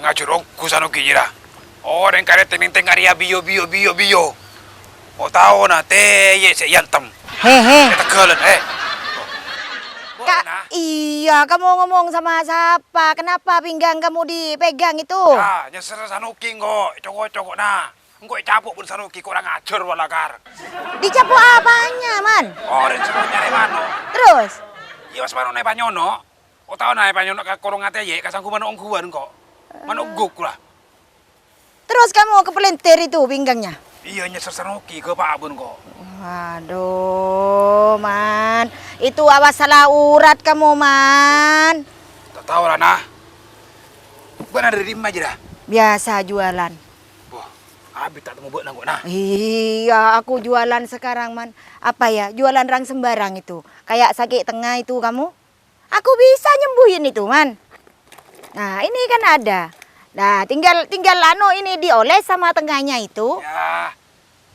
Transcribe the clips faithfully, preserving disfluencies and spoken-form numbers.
Ngajhâr ongghu Sanoki jârèya. Orèng karè tèng-tèng arèya biyo, biyo, biyo, biyo. Mo' taona tèyè' sè èantem. He, he. Sè tegghâlân, he. Ka-, Bona. Iya, kamu ngomong sama siapa? Kenapa pinggang kamu dipegang itu? Ya, nyèsèr Sanoki engko', coko'-coko' na. Engko' ècapo' bân Sanoki, kurang ajhâr wala kar. Dicapo' apanya, Man? Orèng sè nyarè mano'. Terus? Iyâ, pas mano' na èpanyono'. Otabâ na èpanyono' ka korong atèyè', kasanggu mano' ongghuwân engko'. Mano' guk la. Terus kamu kepelintir itu pinggangnya? Iyâ, nyèsèr Sanoki, ghâpa'a bân engko'. Waduh, Man. Itu awas salah urat kamu, Man. Ta' tao la, Na. Bâ'na dâri dimma jârèya? Biasa jualan. Wah, abit ta' temmo bâ'na engko', Na. Iya, aku jualan sekarang, Man. Apa ya? Jualan rang sembarang itu. Kayak sakit tengah itu kamu. Aku bisa nyembuhin itu, Man. Nah, ini kan ada. Nah, tinggal, tinggal anu ini dioles sama tengahnya itu. Ya,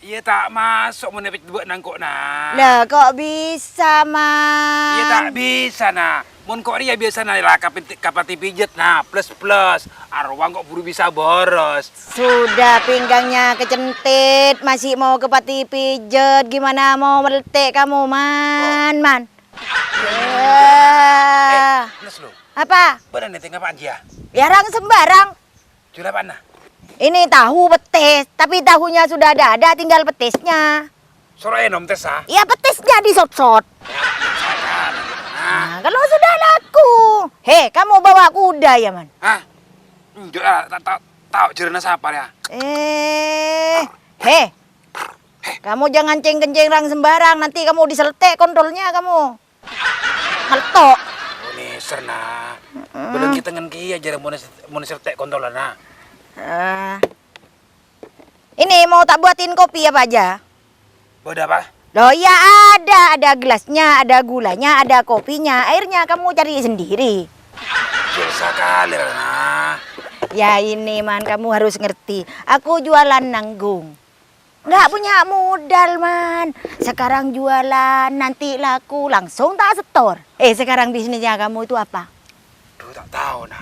iyâ ta' maso' mon èpèjhât bâ'na engko', Na. Lah, kok bisa, Man? Iyâ ta' bisa, Na. Mon ko' rèya biyasana la ka pènti-, ka pati pijhât, Na, plus-plus. Arowa ko' buru bisa boros. Sudah pinggangnya kecentit, masih mau ke pati pijhât. Gimana mau meltek kamu, Man, Man? Eh, Eh. Nes lu. Apa? Bâ'na nèntèng apaan jiyâ? Ya, rang sembarang. Jhâlâ apaan, Na? Ini tahu petis, tapi tahunya sudah ada, ada tinggal petisnya. Soro ènom tessa? Ya, petisnya disot-sot. Nah, kalau sudah laku. He, kamu bawa kuda ya, Man? Hah? Enjâ', ah, ta', ta', tao jârâna sapa ya? Eh, he. Kamu jangan ceng-kenceng rang sembarang, nanti kamu diseltek kontolnya kamu. Ngeltok. Mon èsèr, Na. Mm-mm. Bâlâng kètèngan kèya jârâ mon èsèr, mon èsèr tè' kontolna, Na. Eh. Ini mau tak buatin kopi apa aja? Bâdâ apa? Loh, iya ada, ada gelasnya, ada gulanya, ada kopinya. Airnya kamu cari sendiri. Jâ' sakalè, Na. Ya ini, Man, kamu harus ngerti. Aku jualan nanggung. Nggak punya modal, Man. Sekarang jualan, nanti laku, langsung tak setor. Eh, sekarang bisnisnya kamu itu apa? Duh, ta' tao, Na.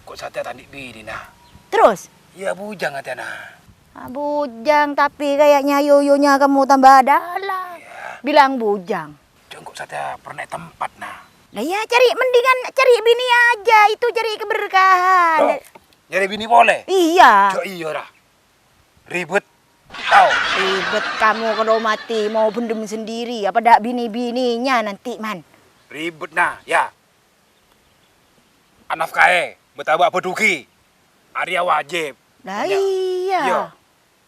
Ko' satèya ta' andi' binè, Na. Terus? Iyâ, bujang satèya, Na. Ah, bujang, tapi kayaknya yoyonya kamu tambah dalam. Iya. Bilang bujang. Jâ' ko' satèya pernah è tempat, Na. Lah iya, cari, mendingan cari bini aja, itu cari keberkahan. Loh, nyarè binè polè? Iya. Jâ' iyâ, ra. Ribet. Tao. Ribet kamu kalau mati, mau bendem sendiri, apa ndak bini-bininya nanti, Man? Ribet, nah, ya. Anafkahe, bâtabâ' abhâdhugi. Arèya wajib. Lah, Nya-, iya. Iya.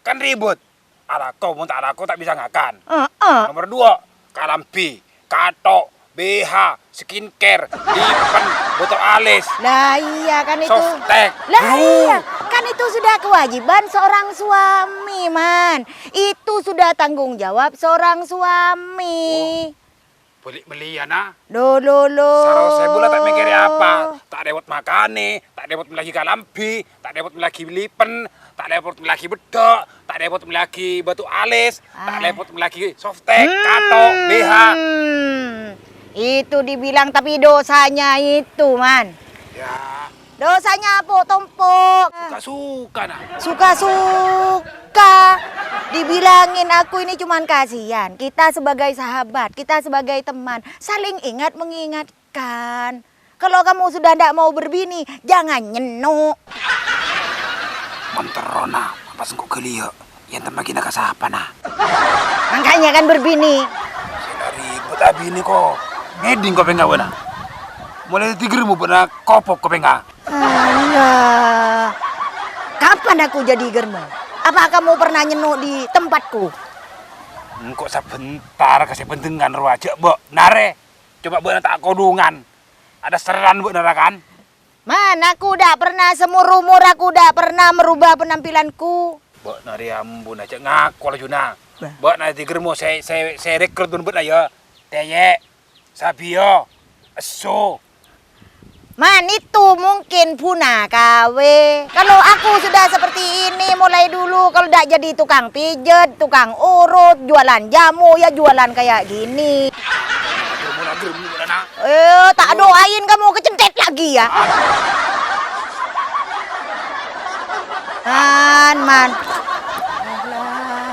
Kan ribet. Alako, mon ta' alako ta' bisa ngakan. Heeh. Nomor dua, kalambi, kathok, B H, skincare, lipen, botol alis. Lah, iya, kan itu. Softtek. Lah, Bro. Iya, kan itu sudah kewajiban seorang suami, Man. Itu sudah tanggung jawab seorang suami. Oh. Bâli' mellèyan, ah. Lo, lo, lo. Saraos èbu la ta' mèkkèrè apa. Ta' rèpot makanè, ta' rèpot mellèaghi kalambi, ta' rèpot mellèaghi lipen, ta' rèpot mellèaghi beddhâk, ta' rèpot mellèaghi batu alis, ta' Ah. rèpot mellèaghi softtek, Hmm. kathok, B H. Itu dibilang, tapi dosanya itu, Man. Ya. Dosanya po-tompo. Suka-suka, nah. Suka-suka. Dibilangin aku ini cuman kasihan. Kita sebagai sahabat, kita sebagai teman, saling ingat mengingatkan. Kalau kamu sudah ndak mau berbini, jangan nyenno. Mon terro, nah, pas engko' ghâliyâ'. Yâ, enten magina ka sapa, nah? Makanya kan berbini. Sè la ribet abinè ko. Ngèdhing kopèngnga bâ'na. Molaè dhâddhi ghârmo bâ'na kopok kopèngnga. Alah. Kapan aku jadi ghârmo? Apa kamu pernah nyenno di tempatku? Engko' sabhântar ka sè bhândhengan rowa jâ' bâ' narè. Coma bâ'na ta' kodhungan. Adhâ serran bâ'na ra kan? Man, aku ndak pernah, seumur-umur aku ndak pernah merubah penampilanku. Bâ'na rèya ambu, na, jâ' ngako laju, na. Bah. Bâ'na dhâddhi ghârmo sè, sè, sè rekrut bân bâ'na, yâ. Tèyè', sabiyâ, esso. Man, itu mungkin buna kawe. Kalau aku sudah seperti ini, mulai dulu kalau ndak jadi tukang pijet, tukang urut, jualan jamu, ya jualan kayak gini. Ghârmo, na, ghârmo, na. Eh, tak doain kamu kecentet lagi ya. Man, man. Alah.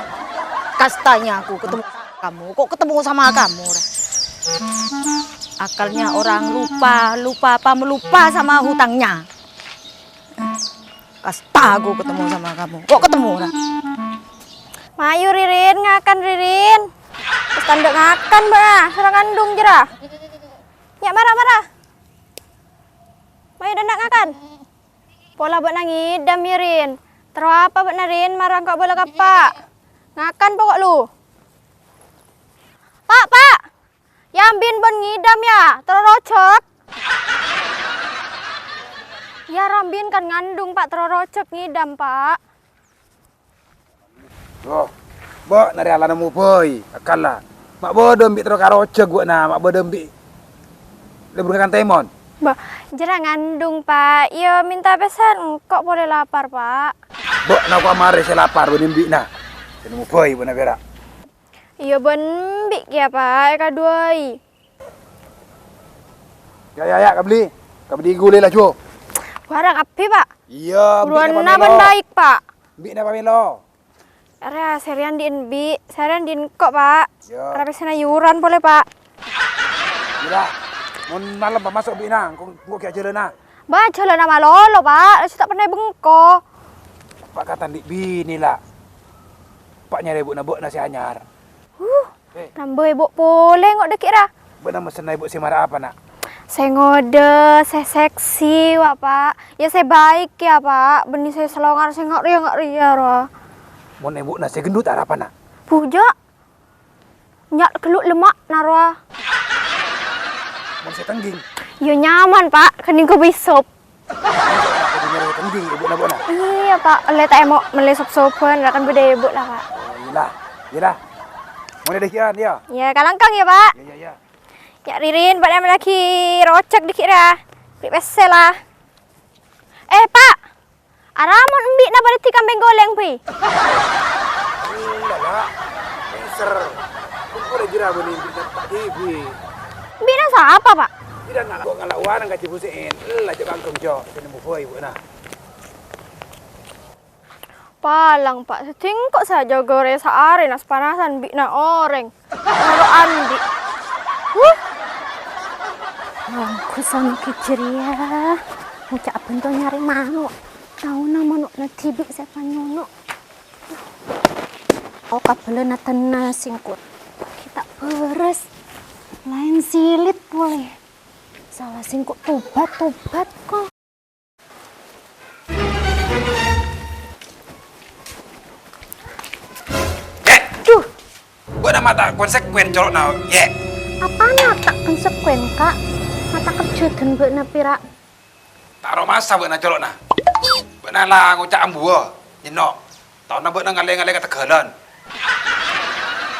Kastanya aku ketemu sama kamu. Kok ketemu sama kamu, Ra? Akalnya orang lupa, lupa apa melupa sama hutangnya. Kasta aku ketemu sama kamu. Kok ketemu, Ra? Mayu, Ririn, ngakan, Ririn. Wis tandha ngakan, Mbak. Sara ngandung, jera. Nya' mara-mara. Mayu, dâ' enna' ngakan. Pola bâ'na ngèdhâm, yâ, Rin. Terro apa bâ'na, Rin? Mara engko' bâlâ ka Eppa'. Ngakan poko' lu. Pa', Pa'! Yâ, Rambin bân ngèdhâm, yâ. Terro rojhâk. Yâ, Rambin kan ngandung, Pa'. Terro rojhâk ngèdhâm, Pa'. Loh, bâ'na rèya la nemmo bhâi, akkalla. Ma' bâdâ embi' terro ka rojhâk bâ'na, ma' bâdâ embi' lebur ngakan tèmon. Bâ, jârèya ngandung, Pa'. Iyâ, mènta pèssèna engko' polè lapar, Pa'. Bâ'na kok marè sè lapar bân embi'na. Sè nemmo bhâi bâ'na pèra'. Iyâ, bân embi' kèya, Pa', èkaduwâi. Yâ, yâ, yâ, kabelli. Kabelli ghulâ laju. Bârâ' kabbhi, Pa'. Iyâ, embi'na buruwanna pamèlo. Bân baik, Pa'. Embi'na pamèlo. Arèya, sèrèyan dhi' embi', sèrèyan dhi' engko', Pa'. Yâ. Arèya pèssèna yuran polè, Pa'. Iyâ. Mon malem, Pa', maso' embi'na, engko', engko' ghi' ajhâlâna. Bâ, jhâlâna malolo, Pa'. Laju ta' pernah bengko. Pa' katan dhi' binè, la. Pa' nyarè bâ'na, bâ'na sè anyar. Huh. Eh. Nambâ èbhu polè ngo' dhâggi' ra. Bâ'na messenna èbhu sè mara apa, Na'? Sè ngodâ, sè seksi, wa, Pa'. Yâ, sè baik, yâ, Pa'. Bânnè sè salongar, sè nga' rèya, nga' rèya, rowa. Mon èbhu'na sè ghendhut arapa, Na'? Bujâ'. Nya' ghellu' lemma'na, rowa. Mon sè tèngghing? Yâ, nyaman, Pa'. Kennèng ko bisop. Kodhu nyarè tèngghing, èbhu'na, bâ'na. Iyâ, Pa'. Ollè ta' èmo' mellè sop-sopan, ra kan bâdâ èbhu la, Pa'. Oh, iyâ la. Iyâ la. Mon è dhâggi'ân, yâ? Yâ, kalangkong, yâ, Pa'. Yâ, yâ, yâ. Yâ, Ririn, bâ'na mellèaghi rojhâk dhâggi' ra. Bâri' pèssè, la. Eh, Pa'. Ara mon embi'na bâdâ dhi' kampèng golèng, bhâi. Ella, la. Pèssè. Engko' la jârèya bânnè embi'na ta' dhibi'. Embi'na sapa, Pa'? Jârèya na', engko' ngala' warang ka Jibusè'en. Ella, jhâ' bangkong, jhâ'. Sè nemmo bhâi, bâ'na. Palang, Pa', sèngko' sè ajâgâ rè saarè nas-panasan embi'na orèng. Noro' andi'. Huh? Ongghu sanoghi jârèya. Ngoca' bhânto nyarè mano'. Taona mano'na dhibi' sè èpanyono'. Oh, kabellâna tenna sèngko'. Ghi' ta' bârâs. Laèn silit polè. Sala sèngko' tobat-tobat, ko'. Yè! Duh! Bâ'na ma' ta' konsekuen colo'na, yè! Apana ta' konsekuen, Ka'? Ma' ta' kerjhâ dân bâ'na pèra'. Ta' aromasa bâ'na colo'na. Bâ'na la ngoca' ambuwâ, nyènno'. Taona bâ'na ngalè-ngalè ka tegghâlân.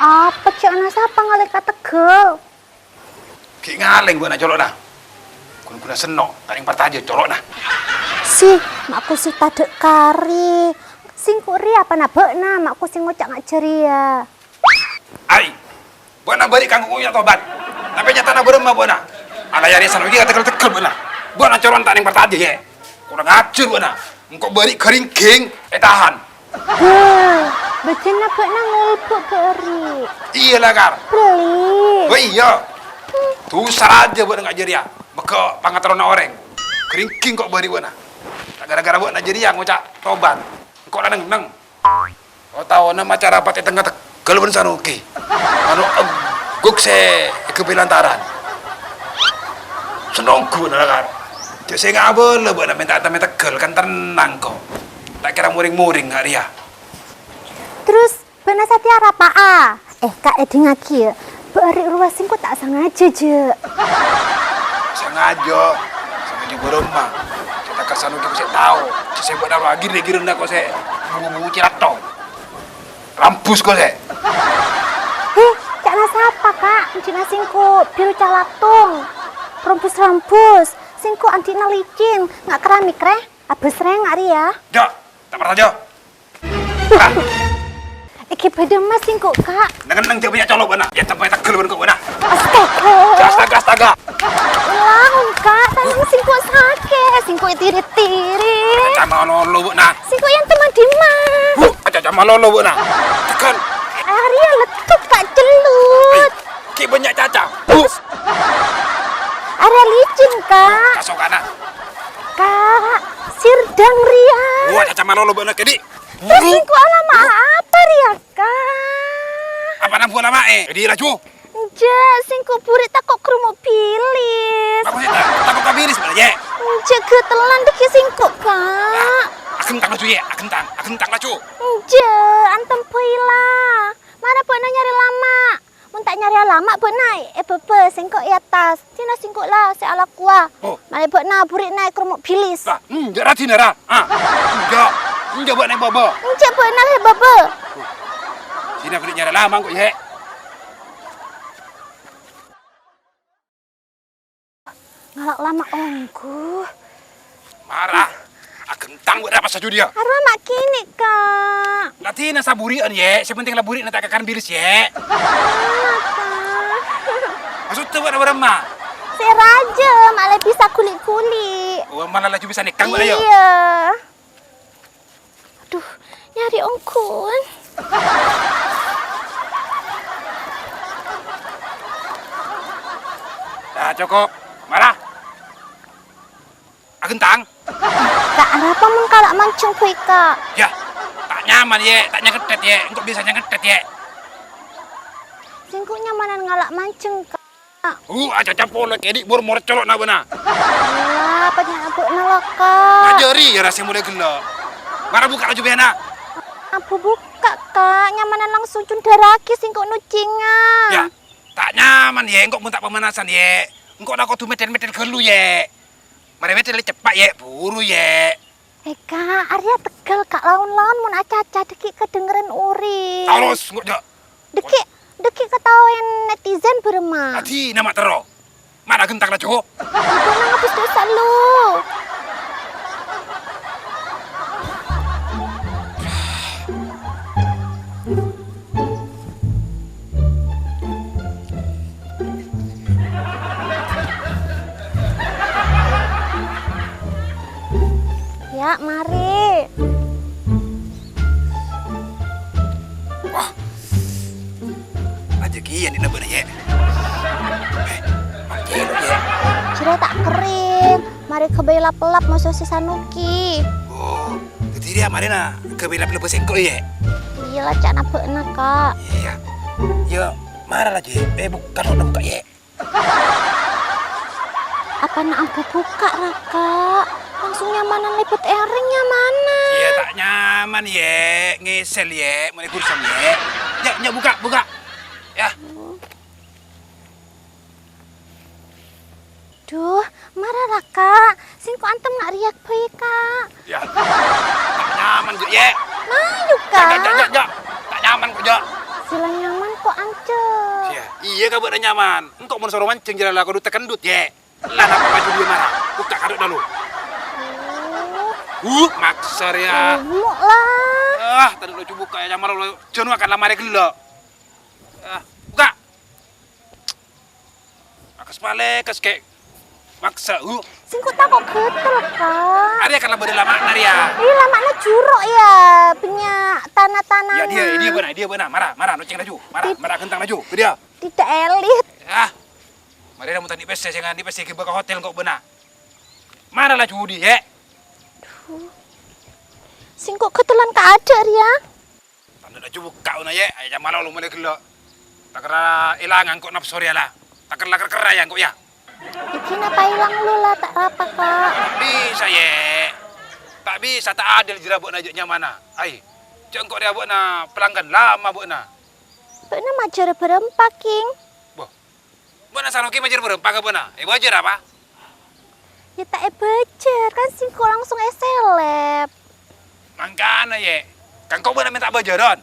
Apa ca'na sapa ngalè ka tegghâl? Ghi' ngalèng bâ'na colo'na. Ghun-ghuna senno', ta' nèng parcajâ colo'na. Si, ma' ko si tadâ' karè. Sèngko' rèya apana bâ'na, ma' ko si ngoca' nga' jârèya. Ai, bâ'na bâri' kanggo ngoca' tobat. Tapè nyatana bârâmma bâ'na? Ala yâ rèya sanoghi ka tegghâl-tegghâl bâ'na. Bâ'na colo'na ta' nèng parcajâ, yè. Kurang ajhâr bâ'na. Engko' bâri' ghâringging ètahan. Bâh, bâjâna bâ'na ngolbhuk bâri'. Iyâ la, Kar. Please. Oh iyâ. Dhusa rajâ bâ'na nga' jârèya. Mèghâ' pangaterrona orèng. Ghâringging ko' bâri' bâ'na. Ta' ghârâ-ghârâ bâ'na jârèya ngoca' tobat. Engko' la neng-neng. Oh, taona maca rapat è tengnga tegghâl bân sanoghi. Anu, egguk sè èghâbây lantaran. Senonggu, Nakar. Jhâ' sè ngabâlâ bâ'na mènta tèmè tegghâl, kan tennang, ko'. Ta' kèra moring-moring nga' rèya. Terros, bâ'na satèya rapa'a? Eh, Ka', èdingngaghi, yâ. Bâri' rowa sèngko' ta' sangajâ, jhâ'. Sangajâ? Sangajâ bârâmma? Sè ta' kèra sanoghi sè tao. Sè bâ'na rowa ghi-règhirèna ko' sè bungo-bungo cèrattong. Rambus ko' sè. Heh, ca'na sapa, Ka'? Ca'na sèngko' biru calatung. Rambus-rambus. Sèngko' andi'na licin. Nga' keramik, rè. Abâs rè nga' rèya. Jhâ', ta' parcajâ. Èghibâ dâ' emma sèngko', Ka'. Neng-neng jhâ' bânnya' colo' bâ'na. Yâ, tèmè tegghâl bân ko' bâ'na. Astaga. Astaga, astaga. Laon, Ka'. Tanang sè Sèngko' sakè', sèngko' ètirit-tirit. Aca malolo, Bu, nah. Sèngko' èyantem dimma? Bu, aca, aca malolo, Bu, nah. Tekan. Arèya lettuk, Ka', cellut. Ki bânnya' caca. Bu. Arèya licin, Ka'. Kasokana. Ka', sirdang rèya. Bu, aca, aca malolo, Bu, nah, kèdi'. Terros sèngko' alama' apa rèya, Ka'? Apa nang Bu alama', eh? Kèdi' laju. Enjâ', sèngko' buri' tako' kromok bilis. Apa sih? Ta-, tako' ka bilis, bâlâ, yè? Enjâ', ghâtellan dhâggi' sèngko', Ka'. Ah, aghentang laju, yè. Aghentang, aghentang laju. Enjâ', antem bhâi la. Mara bâ'na nyarè lama'. Mon ta' nyarè lama' bâ'na è bâbâ, sèngko' è attas. Dinah sèngko' la sè alakowa. Oh. Malè bâ'na buri'na è kromok bilis. Ah, enjâ' ra dinah ra. Ah, enjâ'. Enjâ' bâ'na è bâbâ. Enjâ' bâ'na è bâbâ. Oh. Dinah buri' nyarè lama' engko', yè. Ngala' lama' ongghu. Mara, aghentang bâ'na pas saju dhiyâ. Arapa ma' kènè', Ka'? La dinah saburi'ân, yè. Sè pentèng la buri'na ta' kakan bilis, yè. Arapa, Ka'? Maksodda bâ'na bârâmma? Sè rajâ, malè bisa ghuli'-ghuli'. Oh, mala laju bisa nèkang bâ'na, yâ? Iyâ. Aduh, nyarè ongghuwân. Nah, cokop. Mara. Aghentang. Ka', arapa mon kala' manjheng bhâi, Ka'? Yâ, ta' nyaman, yè. Ta' nyangèttèt, yè. Engko' bisa nyangèttèt, yè. Sèngko' nyamanan ngala' manjheng, Ka'. Uh, acaca polè kèdi' mor-mor colo'na bâ'na. Alah, panyabâ'na la, Ka'. Ajâri yâ, ra sè molaè ghellâ'. Mara bukka' laju biyana. Abu bukka', Ka'. Nyamanan langsung cundhârraghi sèngko' nocènga. Yâ, ta' nyaman, yè, engko' mon ta' pamanasan, yè. Engko' la kodhu mètèl-mètèl ghâllu, yè. Mara mètèl ceppa', yè, buru, yè. Eh, Ka', arèya tegghâl, Ka', laon-laon mon acaca dhâggi' kadhengngèrrân orèng. Terros, engko' jâ'. Dhâggi', dhâggi' kataowen netizen bârâmma. Adi, nama terro. Mara ghentang laju. Ibu nang ngabis dosa lu. Yâ, marè. Wah. Ajâgiyân dina bâ'na, Yè. Eh, makkèlo, Yè. Jârèya ta' kerrèng. Marè ghâbây lap-lap moso sè Sanuki. Oh, dhâddhi rèya marèna ghâbây lap-lap sèngko', Yè. Iyâ la, ca'na bâ'na, Ka'. Iyâ. Yâ, mara la, Yè. Eh, bu-, kano' bukka', Yè. Apana ambu bukka', Raka? Langsung nyamanan lèbât orèng nyamanan. Iyâ, ta' nyaman, Yè. Ngèsèl, Yè. Molaè ghursang, Yè. Yâ, yâ, bukka', bukka'. Yâ. Duh, mara, Raka. Sèngko' antèm nga' rèya bhâi, Ka'. Yâ. Ta' nyaman, Jâ', Yè. Mayu, Ka'. Jâ', jâ', jâ', jâ'. Ta' nyaman, ko', Jâ'. Sè la nyaman, ko', Ancè'. Iyâ, iyâ, kabâ'na nyaman. Engko' mon soro manjheng jârèya la kodhu takendhut, Yè. La napa maju dhiyâ mara? Bukka' kadhuk dalu. Oh. Uh, maksa rèya. Gemuk lah. Ah, tadâ' laju bukka' yâ, nyamar lo. Jân wakan la marè ghellâ'. Ah, bukka'. Makes malèkes kè'. Maksa, uh. Sèngko' tako' ghâtel, Ka'. Arèya kan la bâdâ lama'na rèya. Ih, lama'na jhuruk yâ, bânnya' tana-tanana. Yâ, dhiyâ, dhiyâ bâ'na, dhiyâ bâ'na. Mara, mara, nocèng laju. Mara, mara ghentang laju. Dhiyâ. Tidak elit. Yâ. Marè mon ta' andi' pèssè, sèngko' andi' pèssè ghibâ ka hotel engko' bâ'na. Mara laju dhiyâ, Yè. Duh. Sèngko' ghâtelan kaadâ' rèya. Tandhâ laju bukka' ona, Yè. Ayo, jhâ' malolo molaè ghellâ'. Takèra èlang engko' napso rèya la. Takèra la kèr-kèra yâ engko' yâ. Iki napa èlang lu la ta' rapa, Ka'? Ta' bisa, Yè. Ta' bisa, ta' adil jârèya bâ'na jâ' nyamana. Ai, jâ' engko' rèya bâ'na pelanggan lama bâ'na. Bâ'na majâr bârâmpa, King. Boh. Bâ'na Sanuki majâr bârâmpa ka bâ'na? Èbâjâr apa? Yâ ta' èbâjâr, kan sèngko' langsung èsèlèp. Mangkana, Yè. Kan ko' bâ'na mènta bâjârân?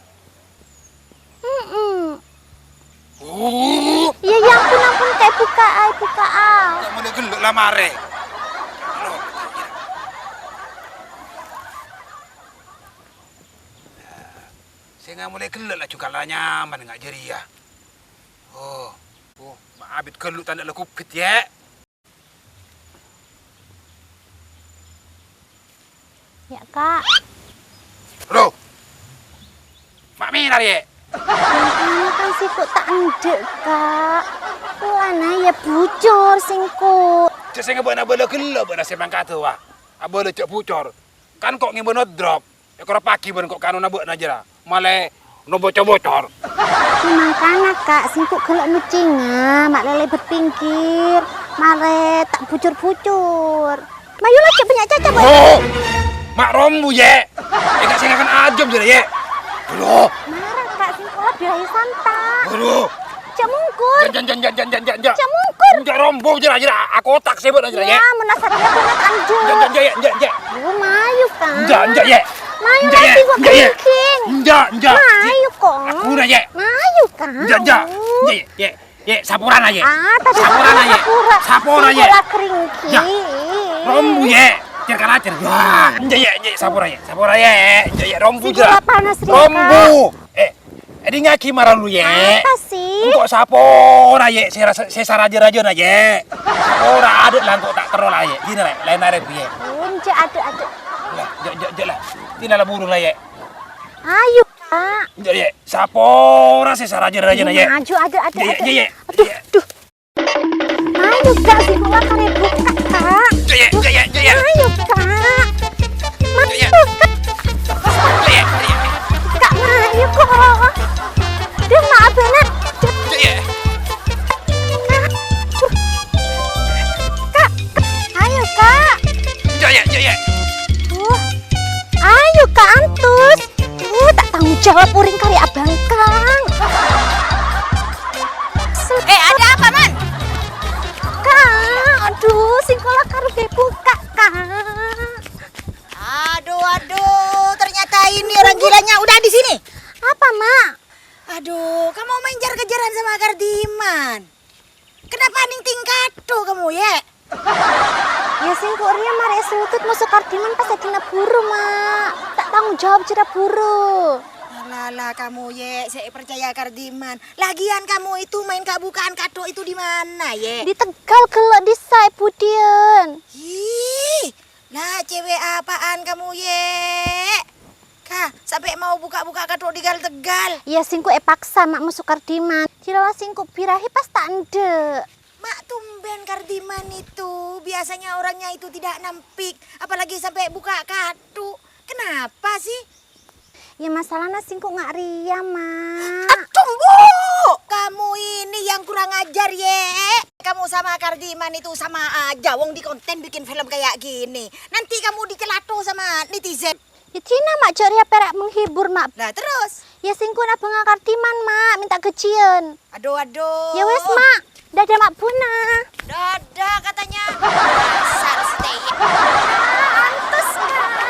Mm-mm. Uh. Yâ, yâ, ampon, ampon, Ka', bukka'a, bukka'a. Kok molaè ghellâ' la marè. Sènga' molaè ghellâ' laju kala nyaman nga' jârèya. Oh, oh, ma' abit ghâllu tandhâ la gubbit, Yè. Ka'. Loh. Ma' mèra, Yè'? Mangkana kan sèngko' ta' endâ', Ka'. Polana iyâ bucor sèngko'. Jhâ' sè ngabâ'na abâlâ ghellâ' bâ'na sè mangkada, wa. Abâlâ jhâ' bucor. Kan ko' ngèbâ no drop. Èkoroppaghi bân ko' kanona bâ'na jârèya. Malè no boco-bocor. Mangkana, Ka', sèngko' ghellâ' nocènga, ma' lèlèbât pèngghir. Malè ta' bucor-bucor. Mayu la, jhâ' bânnya' caca, Boy. Oh! Ma' rombu, Yè'. Èngghi sè ngakan ajâm jârèya, Yè'. Aduh. Mara, Ka', sèngko' la biyâi santa'. Aduh. Jhâ' mungkur. Jhâ', jhâ', jhâ'. Jhâ' mungkur. Jhâ' rombu jârèya, jârèya. Akotak sè bâ'na jârèya, Yè'. Yâ, mènabi sè akotak anjung. Jhâ', jhâ', jâ', jâ', jâ'. Aduh, mayu, Ka'. Jhâ', jhâ', Yè'. Mayu, jhâ', Yè'. Sèngko' kèngkèng. Jhâ', jhâ'. Mayu, Ka'. Sapora, Yè'. Mayu, Ka'. Jhâ', jhâ'. Yè', Yè'. Yè', saporana, Yè'. Ah, tadi saporana, Yè'. Sapora. Sapora, Yè'. Sèngko' la kèngkèng. Yâ. Rombu, Yè'. Jhâ' kalajar. Wah, jhâ', Yè', jhâ', sapora, Yè'. Sapora, Yè'. Jhâ', Yè', rombu, Sèngko' jhâ'. La panas, Rèya, Ka'. Rombu. Eh, èdingngaghi mara lu, Yè'. Apa sih? Engko' sapora, Yè', sè rasa-, sè sarajâ-rajâna, Yè'. Sapora, adâ' la engko' ta' terro la, Yè'. Dinna, Rè', laèn arè, Yè'. Enjâ', adâ', adâ'. Lah, jhâ', jhâ', jhâ' la. Dinna la buru la, Yè'. Ayo, Ka'. Enjâ', Yè'. Sapora sè sarajâ-rajâna, Yè'. Maju, adâ', adâ', Yè', adâ'. Yè', Yè'. Aduh, Yè'. Aduh. Ayo, Ka', sèngko' la karè bukka', Ka'. Jhâ', Yè', jhâ', Yè', Yè', Yè'. Ayo, Ka'. Jhâ', Yè'. Ayo, Ka'. Jhâ', Yè', Yè', Yè'. Ka', ayo, Ka'. Aduh, maaf bâ'na. Jhâ', Yè'. Ka', Ka', ayo, Ka'. Jhâ', Yè', jhâ', Yè'. Duh. Ayo, Ka', antos. Duh, ta' tanggung jawab orèng karè abhângkang. Eh, ada apa, Man? Ka', aduh, sèngko' la karè bukka', Ka'. Aduh, aduh, ternyata ini orang gilanya udah di sini. Apa, Ma'? Aduh, kamu main jar-kejaran sama Kardiman. Kenapa nèng tèng katho kamu, Yè'? Yâ, sèngko' rèya marè èsutut moso Kardiman pas èdina buru, Ma'. Ta' tanggung jawab jârèya buru. Alah, alah, kamu, Yè', sè èparcajâ Kardiman. Lagian kamu itu main ka'-buka'an katho itu di mana, Yè'? Di Tegal ghellâ' dissa' è budiyân. Ih, lah, cewek apaan kamu, Yè'? Kah, sampè' mau buka-buka katho di Tegal-Tegal. Iyâ, sèngko' èpaksa, Ma', moso Kardiman. Jhilâ la sèngko' birahi pas ta' endâ'. Ma', tumben Kardiman itu. Biasanya orangnya itu tidak nampik, apalagi sampai buka katho. Kenapa sih? Yâ, masalana sèngko' nga' rèya, Ma'. Aduh, Bu! Kamu ini yang kurang ajar, Yè'. Kamu sama Kardiman itu sama aja. Wong di konten bikin film kayak gini. Nanti kamu dicelato sama netizen. Yâ, dinah, Ma', jhâ' rèya pèra' menghibur, Ma'. Lah, terus? Yâ, sèngko' nabângnga Kardiman, Ma', mènta gajiyân. Aduh, aduh. Yâ wes, Ma'. Dadah, Ma' Buna. Dadah katanya. Dasar si Teyè. Antus, Ma'.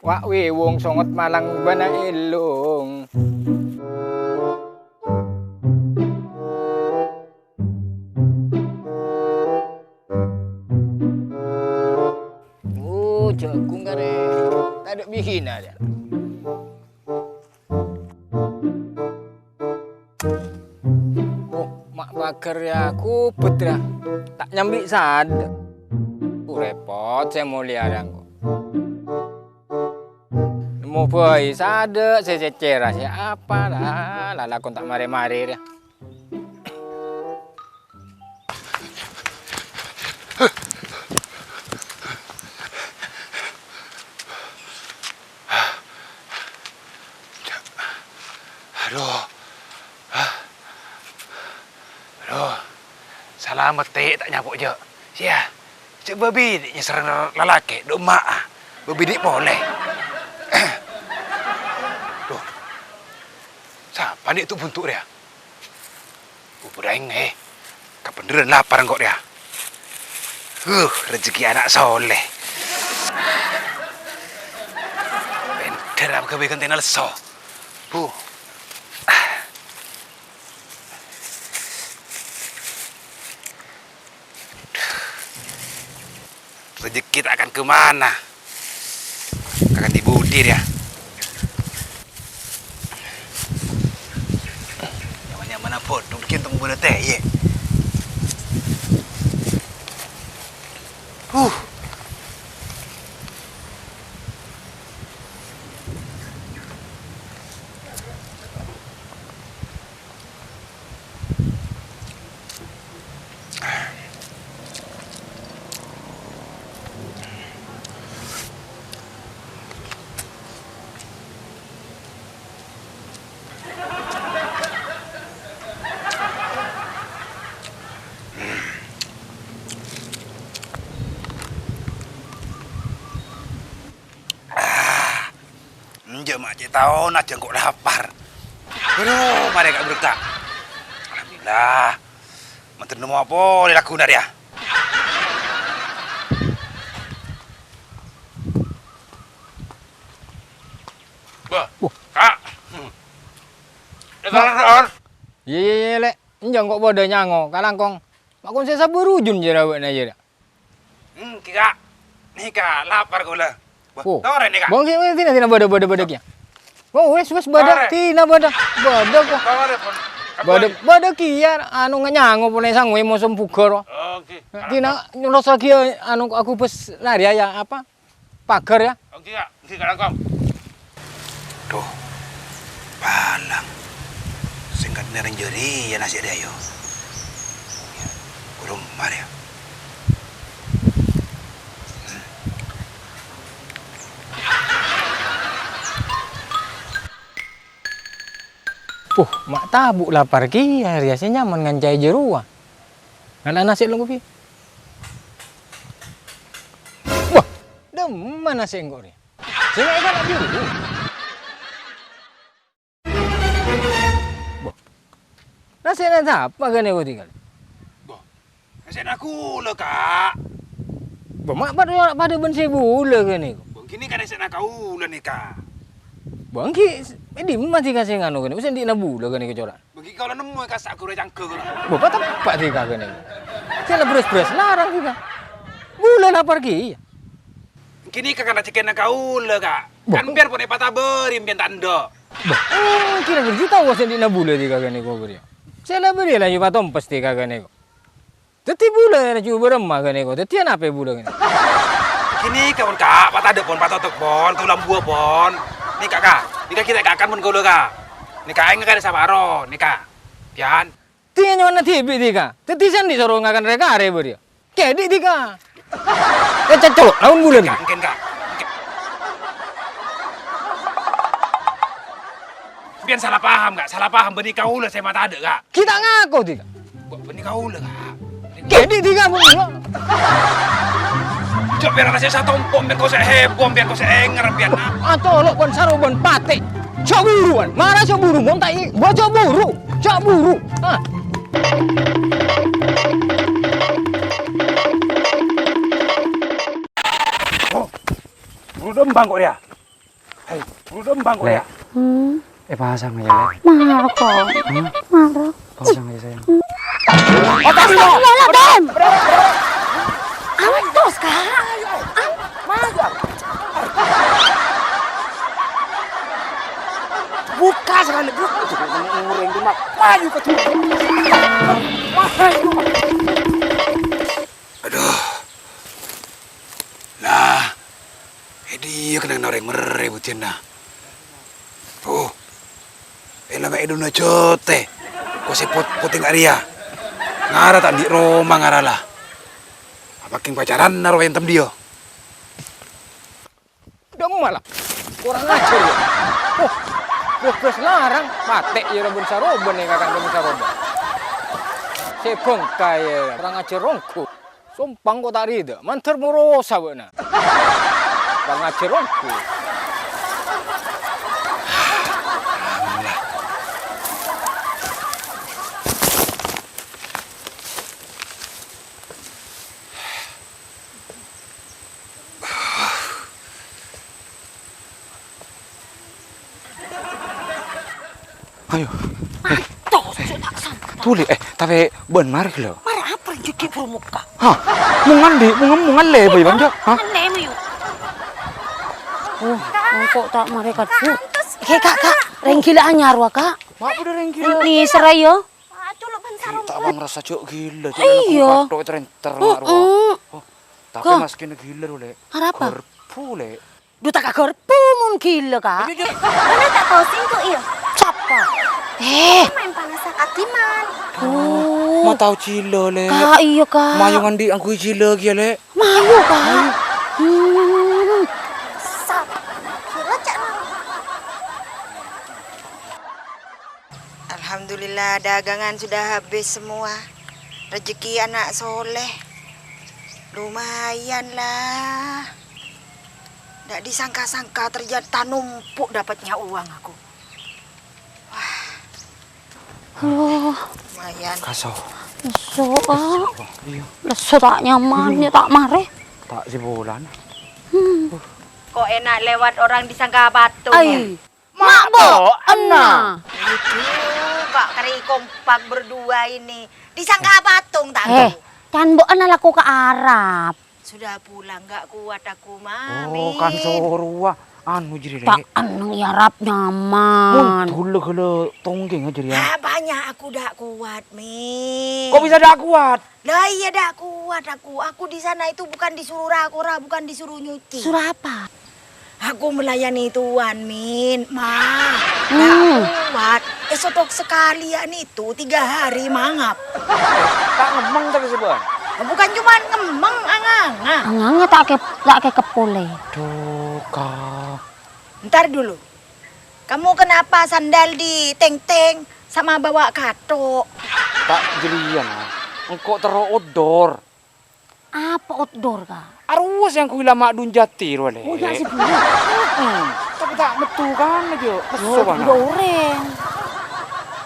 Wa' wèwong songot malang bâna èlong. Oh, jhâghung karè tadâ' bihina, yâ. Oh, ma' paghâr, yâ, kubet, yâ. Ta' nyambi sadâ'. Uh, rèpot sè molèya, yâ, engko'. Nemmo bhâi sadâ' sè cècèra, sè apa, la, lalakon ta' marè-marè, yâ. Aduh. Aduh. Salamet, Tè', ta' nyapo', jhâ'. Sèyah. Cè' bâbinè' nyèserrè lalakè', dhu emma'a. Bâbinè' polè. Duh. Sapa nè' tu-buntu' rèya? Bubur aèng, eh. Kabhendherrân lapar engko' rèya. Huh, rejeki ana' soleh. Bhendher apa ghâbây ghântèna lesso. Huh. Rejeki ta' akan kemana. Akan di budi dia. Ana' bodhung ghentong bârâ tèyè. Huh. Ah, enjâ' ma' cè' taona jhâ' engko' lapar. Aduh, marè ka' berka'. Alhamdulillah. Mator nemmo polè lagghuna rèya. Wah, Wah. Ka'. Hmm. Iyâ, Ka'. Salah, Salah. Iyâ, iyâ, iyâ, Lè'. Enjâ' engko' padâ nyango, kalangkong. Ma' kon sè sabârujun jârâ bâ'na jârâ. Hmm, Ki, Ka'. Nèka, lapar kaulâ. Wah, Oh. torè nèka. Bâ' enggi', tina, tina, bâdâ, bâdâ, bâdâ kèya. Oh, wes, wes, bâdâ, Torè. tina, bâdâ. Bâdâ, kok. Torè, pon. Bâdâ, Apa? bâdâ kèya, anu, nyango, pon, sangoè mosèm bhughâr, oh. Oh, Ki. Tina, nyolossa kèya, anu, aku bes lari ya, apa? Pagar, ya. Oke, Kak. Oke, Kak Langkong. Duh, palang. Sèngkat nèrèng jârèya nasè' rèya, yo. Ghulâ marè, ya. Hmm. Puh, ma' tabu' lapar kèya rèya sè nyaman ngancaè jârowa. Ngala' nasè' longko bi. Wah, dâmma nasè' engko' rè? Sè ngala' jârowa. Wah, nasè'na sapa ghânèko, Dika? Wah, nasè'na kaulâ, Kak. Wah, ma' padâ, padâ bân sè bulâ ghânèko. Wah, ghini kan nasè'na kaulâ, nèka. Wah, ènggi, è dimma, Dika, sè nganu ghânèko? Sè andi'na bulâ ghânèko, cora'? Bâgi kaulâ nemmo è kassa' ghuru è cangghâ kaulâ. Bâ, pateppa' dhika ghânèko. Sè la bherrâs-bherrâs larang dhika. Bulâ lapar kèya. Ghini ka kana cekena kaulâ, Kak. Bâ. Kan biar pon èpatabâri, biar ta' endâ'. Bâ, eh, kira-kira jâ' tao sè andi'na bulâ dhika ghânèko, bâriyâ. Sè la bâriyâ la èpatompes dhika ghânèko. Dhâddhi bulâ rajâ bârâmma ghânèko? Dhâddhiyân apa bulâ ghânèko? Ghini ka pon, Kak, patadâ' pon, patotok pon, kaulâ ambuwâ pon. Nèka, Kak, nèka ghi' ta' èkakan pon kaulâ, Kak. Nèka èngghâ karè saparo, nèka. Piyan. Dhika nyowana dhibi' dhika. Dhâddhi sè andi' soro ngakan rè-karè bâriyâ. Kèdhi' dhika. Eh, cocok, lawan bulâ dhika. Mungkin, Kak. Mungkin. Sampèyan salah paham, Kak. Salah paham, bânnè kaulâ sè matadâ', Kak. Ghi' ta' ngako dhika. Bâ-, bânnè kaulâ, Kak. Kèdhi' dhika, bânnè. Jhâ' pèra' sè satompo', sampèyan kok sè heboh, sampèyan kok sè èngèr, sampèyan, nah. Atolo' bân saro bân patè. Jhâ' buruwân, mara jhâ' buru, mon ta' i-, bâ jhâ' buru, jhâ' buru. Ah. Oh, buru dembang kok, ya? Hei, buru dembang kok, ya? Lè'. Hmm. Eh, pasang aja, Lè'. Mara kok. Hah? Mara. Pasang aja, sayang. Astagfirullahaladzim. Antos, Kak. An- Buka sekali, buka. Jangan ngoreng, Mak. Maju ke sini. Maju. Adhu. Nah, è dhiyâ kennengnganna orèng merrè budiyânna. Oh, è lama è dhuna jhâtè, kosè pot-, potèng arèya. Ngara ta' andi' roma ngara la. Apa kèng pacaranna rowa èntem dhiyâ? Dâmma la. Kurang ajar, ya. Oh, bos-bos larang, patè' ya, bân saroban ya, kakan bân saroban. Sè bângkaè, ya, kurang ajar ongghu. Sompang kok ta' rida, mandhâr morosa bâ'na. Kurang ajar ongghu. Ayo. Atos, cok, ta' sangka. Tolè, eh, tapè bân marè lho. Marè apa jhâ' ghi' buru mokka? Hah? Mong andi', mong, mong allè, Boy, Bang, Cok? Hah? Allè, mayu. Oh, engko' ta' marè kadhu. Kak, Kak, Kak, rèng ghilâ anyar, wa, Kak. Ma' padâ rèng ghilâ. Ni, sera, yo. Sarong ta' pon ngrasa jhâ' ghilâ, jhâ' Iyâ. Nangko kathok èter-ènter, Mak, rowa. Heeh. Oh, tapè Kak. Maskèna ghilâ, lo, Lè'. Arapa? Ghârbhu, Lè'. Dhu, ta' ka ghârbhu mon ghilâ, Kak. Ayo, ayo. Bâ'na ta' tao sèngko', iyâ? Sapa? Eh. Maèn panassa kadhiman. Oh. Ma' tao jhilâ, Lè'. Kak, iyâ, Kak. Mayu nganḍi' angghuy jhilâ kèya, Lè'. Mayu, Kak. Mayu. Hmm. Sapa? Kira cak Alhamdulillah, dagangan sudah habis semua. Rezeki anak soleh. Lumayan lah. Ndak disangka-sangka ternyata numpuk dapatnya uang aku. Wah. Aduh. Lumayan. Kaso. Lesu, Kak. Iya. Lesu ta' nyaman, ya ta' marè. Ta' sebulan. Hmm. Kok enak lewat orang disangka patung, ya? Ai. Mak, Bo, enna. Itu, Kak, kari kompak berdua ini. Disangka patung, ta' Eh, tao? Can Bo enna lako ka Arab. Sudah pulang, nggak kuat aku, Mami. Oh, kan sorowa. Anu, jârèya, Ta' Lè'. Enneng, ya, Arab nyaman. Mun dhulâ ghâlâ tonggèng, jârèya. Ah, banyak aku ndak kuat, Mi. Kok bisa ndak kuat? Lah, iya, ndak kuat aku. Aku di sana itu bukan disuruh ra-, ora, bukan disuruh nyuci. Suruh apa? Aku melayani tuan, Min. Ma, Hmm. ndak kuat. Eh, sodok sekalian itu tiga hari mangap. Ta' ngemmeng tapè sè bân? Bukan cuma ngemmeng, anganga. Anganga ta' ke-, ta' kèkep polè. Duh, Kak. Ntar dulu. Kamu kenapa sandal di teng-teng sama bawa kathok? Ta' jârèya, Na. Engko' terro odor. Apa outdoor, Kak? Arowa sè angghuy la ma' dunjati rowa, Lè'. Oh, ya, sih, bener. Heeh. Tapè ta' metto kan, aja. Lesso Oh, bana. Udah orèng.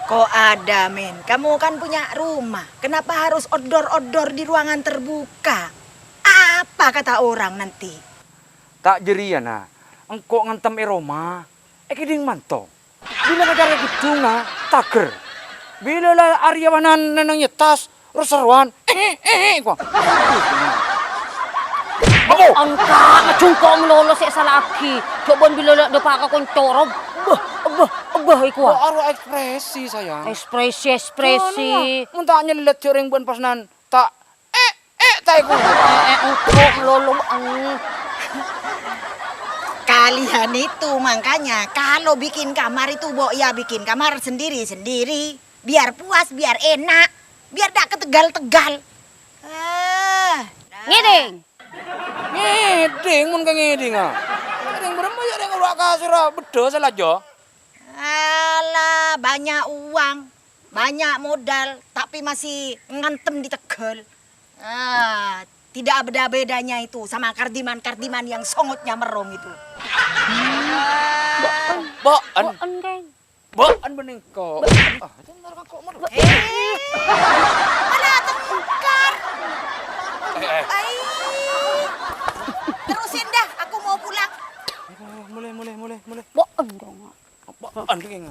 Kok ada, Min? Kamu kan punya rumah. Kenapa harus outdoor-outdoor di ruangan terbuka? Apa kata orang nanti? Ta' jârèya, Na. Engko' ngantem è roma. Èkèdhing manto. Bilâ ngacarè ghedhung, na, tagher. Bilâ la arèya bâ'na nèng-nèng nyettas, ro-serowan, eh, eh, eh, eh, kwa. Apa? Engka', ngajhungko' malolo sè èsala'aghi. Jhâ' bân bilâ la dâpa' ka konco, ro. Bâh, bâh, bâh, iku, Kok ah. Aro ekspresi, sayang. Ekspresi, ekspresi. Ngono, na. Mon ta' nyellet jhâ' rèng bân pas nan, ta' Eh, eh, tae ku. Eh, eh, engko' malolo, eng. Kalian itu makanya kalau bikin kamar itu, Mbok, ya bikin kamar sendiri-sendiri. Biar puas, biar enak. Biar ndak ketegal-tegal. Ah, nah. Ngèdhing. Ngèdhing, mon ka ngèdhing, ah. Rèng bârâmma ya rèng ora' kasur, ah, beddhâ salaja. Alah, banyak uang, banyak modal, tapi masih ngantem di tegal. Ah, tidak ada bedanya itu sama kardiman-kardiman yang songotnya merong itu. Bâ'en. Bâ'en, Keng. Bâ'en bânnè engko'. Ah, itu ntar kok mer- Eh, malah tengkar. Eh, eh. Ai. Terusin dah, aku mau pulang. Mulai, mulai, mulai, mulai. Bâ'en, Keng. Apa? Andeng.